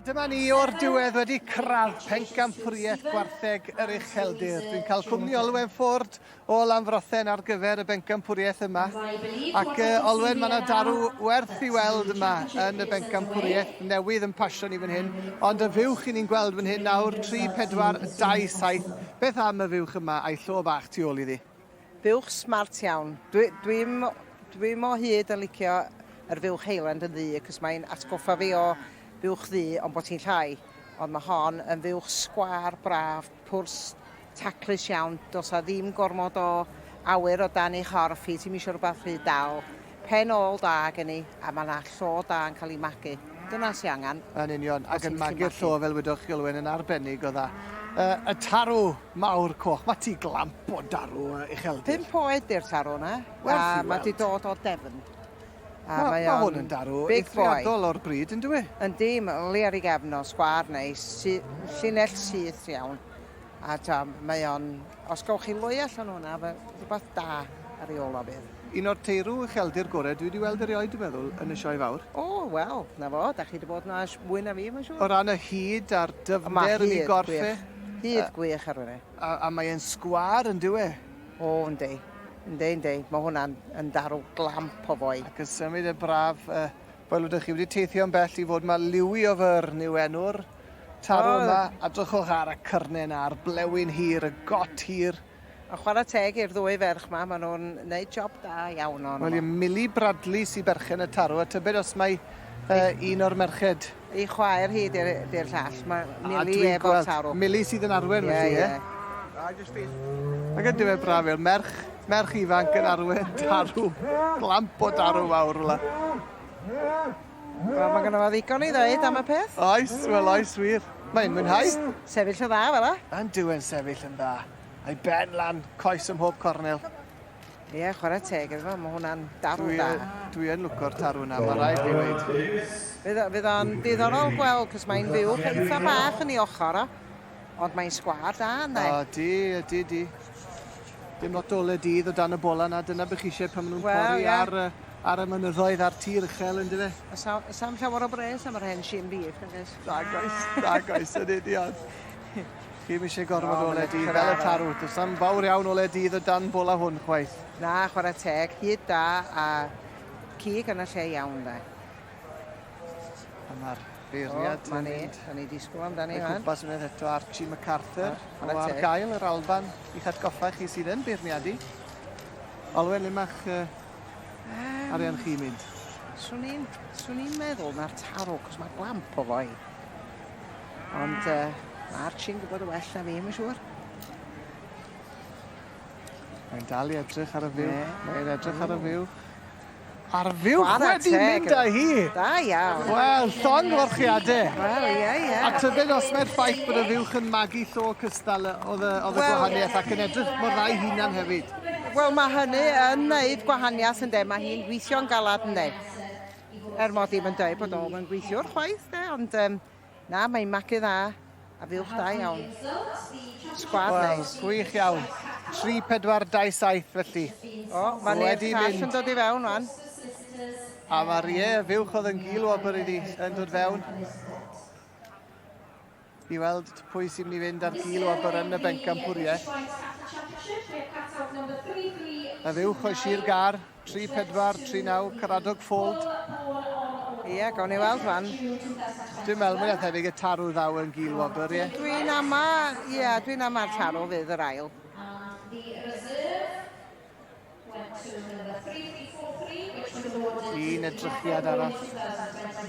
Dyma ni o'r diwedd wedi cyrraedd pencampwriaeth gwartheg yr ucheldir. Dwi'n cael cwmni Olwen Ford o Lanfrothen ar gyfer y bencampwriaeth yma. Ac uh, Olwen, mae yna darw werth i weld yma yn y bencampwriaeth newydd yn pasio ni fan hyn. Ond y fuwch i ni'n gweld fan hyn nawr, 3, 4, 2, 7. Beth am y fuwch yma a'i llo bach tu ôl iddi? Fuwch smart iawn. Dwi, dwi'm, dwi'm o hyd yn licio yr fuwch Highland yn ddu, cos mae'n atgoffa fi o fuwch ddu, ond bod hi'n llai. Ond mae hon yn fuwch sgwâr braf, pwrs taclus iawn, does 'a ddim gormod o awyr o dan ei chorff hi, ti'm isio rhywbeth rhy dal. Pen ôl da gen i, a mae 'na llo da yn cael ei magu. Dyna sy angen. Yn union, ac yn magu'r llo, fel wedoch chi Olwen, yn arbennig o dda. Uh, y tarw mawr coch, mae ti glamp o darw uh, ucheldir. 5 oed di'r tarw yna, a mae di dod o Devon. A mae, mae hwn yn darw eithriadol o'r bryd, yn dwi? Yndi, mae li ar ei gefn o, sgwâr neis, llinell syth iawn. A ta, mae o'n, os gawch chi lwy allan o'na, rhywbeth da ar ei ôl o fydd. Un o'r teirw ucheldir gorau dwi wedi weld erioed, dwi'n meddwl, yn y Sioe Fawr. O, wel, 'na fo, dach chi 'di bod 'na ers mwy na fi, mae'n siŵr. O ran y hyd a'r dyfnder yn ei gorff e. Hyd gwych ar hwnna. A, a mae e'n sgwâr, yn dyw e? O, yndi. Yndi, yndi. Mae hwnna'n yn darw glamp o foi. Ac yn symud y braf, uh, fel ydych chi wedi teithio'n bell i fod, mae Liwi o Fyrn yw enw'r tarw yma. A drychwch ar y cyrnau 'na, a'r blewyn hir, y got hir. A chwarae teg i'r ddwy ferch 'ma, maen nhw'n neud job da iawn ohono fo. Wel ie, Millie Bradley sy berchen y tarw, a tybed os mai un o'r merched. Ei chwaer hi 'di'r llall, mae Millie efo'r tarw. Millie sydd yn arwen felly, ie? Ie, ie. Ac yn diwedd braf iawn, merch, merch ifanc yn arwen tarw, glamp o darw fawr fel 'a. Wel, mae gynno fo ddigon i ddeud am y peth. Oes, wel oes wir. Mae'n mwynhau. Sefyll yn dda fel 'a. Yndyw e'n sefyll yn dda. A'i ben lan, coes ym mhob cornel. Ie, chwarae teg iddo fo, mae hwnna'n darw da. Dwi yn lwco'r tarw yna, mae rhaid fi weud. Fydd, fydd o'n diddorol gweld, cos mae'n fuwch eitha bach yn ei ochr o, ond mae'n sgwâr da, ynddo? O, di, ydy, di. Dim lot o ole dydd o dan y bola 'na, dyna be chi eisiau pan maen nhw'n well, pori yeah. ar, ar y mynyddoedd a'r tir uchel, yn dyfe? Sam llawer o bres am yr hen shin beef, nag oes? Nag oes, nag oes, yn union. Chi ddim eisiau gorfod ole dydd fel y tarw. Does am fawr iawn ole dydd o dan bola hwn chwaith. Na, chwarae teg, hyd da a cig yn y lle iawn, de. A mae'r beirniad yn mynd. Da ni disgwyl amdani fan. Cwmpas unwaith eto Archie MacArthur. O ar gael yr Alban i'ch atgoffa chi sydd yn beirniadu. Olwen, le mae'ch uh, um, arian chi'n mynd? Swn i'n swn i'n meddwl na'r tarw, cos mae glamp o foi. Ond uh, mae Archie'n gwybod y well na fi, mae'n siŵr. Mae'n dal i edrych ar y fyw. Mae'n edrych ar y fyw. A'r fuwch wedi mynd â hi! Da iawn. Wel, llongyfarchiadau. Wel, ie, ie. A tybed os mae'r ffaith bod y fuwch yn magu llo cystal oedd y, oedd y gwahaniaeth ac yn edrych mor dda ei hunan hefyd. Wel, mae hynny yn neud gwahaniaeth ynde, mae hi'n gweithio'n galad ynde. Er mod i'm yn dweud bod o'm yn gweithiwr chwaith de, ond um, Na, mae'n magu dda, a fuwch da iawn. Sgwad Wel, neis. Gwych iawn. 3, 4, 2, 7 felly. O, mae neb llall yn dod i fewn wan. A mae'r ie, y fuwch oedd yn gil wobr iddi yn dod fewn. I weld pwy sy'n mynd i fynd ar gil wobr yn y bencampwriaeth. Y fuwch o Sir Gar, 3, 4, 3, 9, Caradog Fold. Ie, gawn ni weld fan. Dwi'n meddwl mwy na thebyg y tarw ddaw yn gil wobr, ie. Dwi'n ama, ie, dwi'n ama'r tarw fydd yr ail. Un edrychiad arall.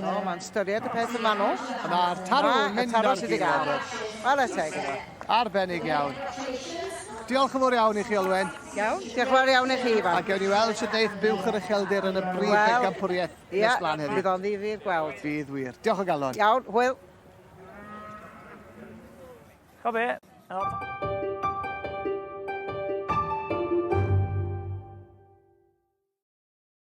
O, mae'n styried y peth yn fanwl. Mae'r tarw yn mynd ar gil wobr. Wel, y teg iddo. Arbennig iawn. Diolch yn fawr iawn i chi, Olwen. Iawn, diolch yn fawr iawn i chi, Ifan. A gewn ni weld sut wneith buwch yr ucheldir yn y brif well, bencampwriaeth yeah, nes mlaen heddiw. Bydd o'n ddifyr gweld. Bydd wir. Diolch o galon. Iawn, hwyl. Co be?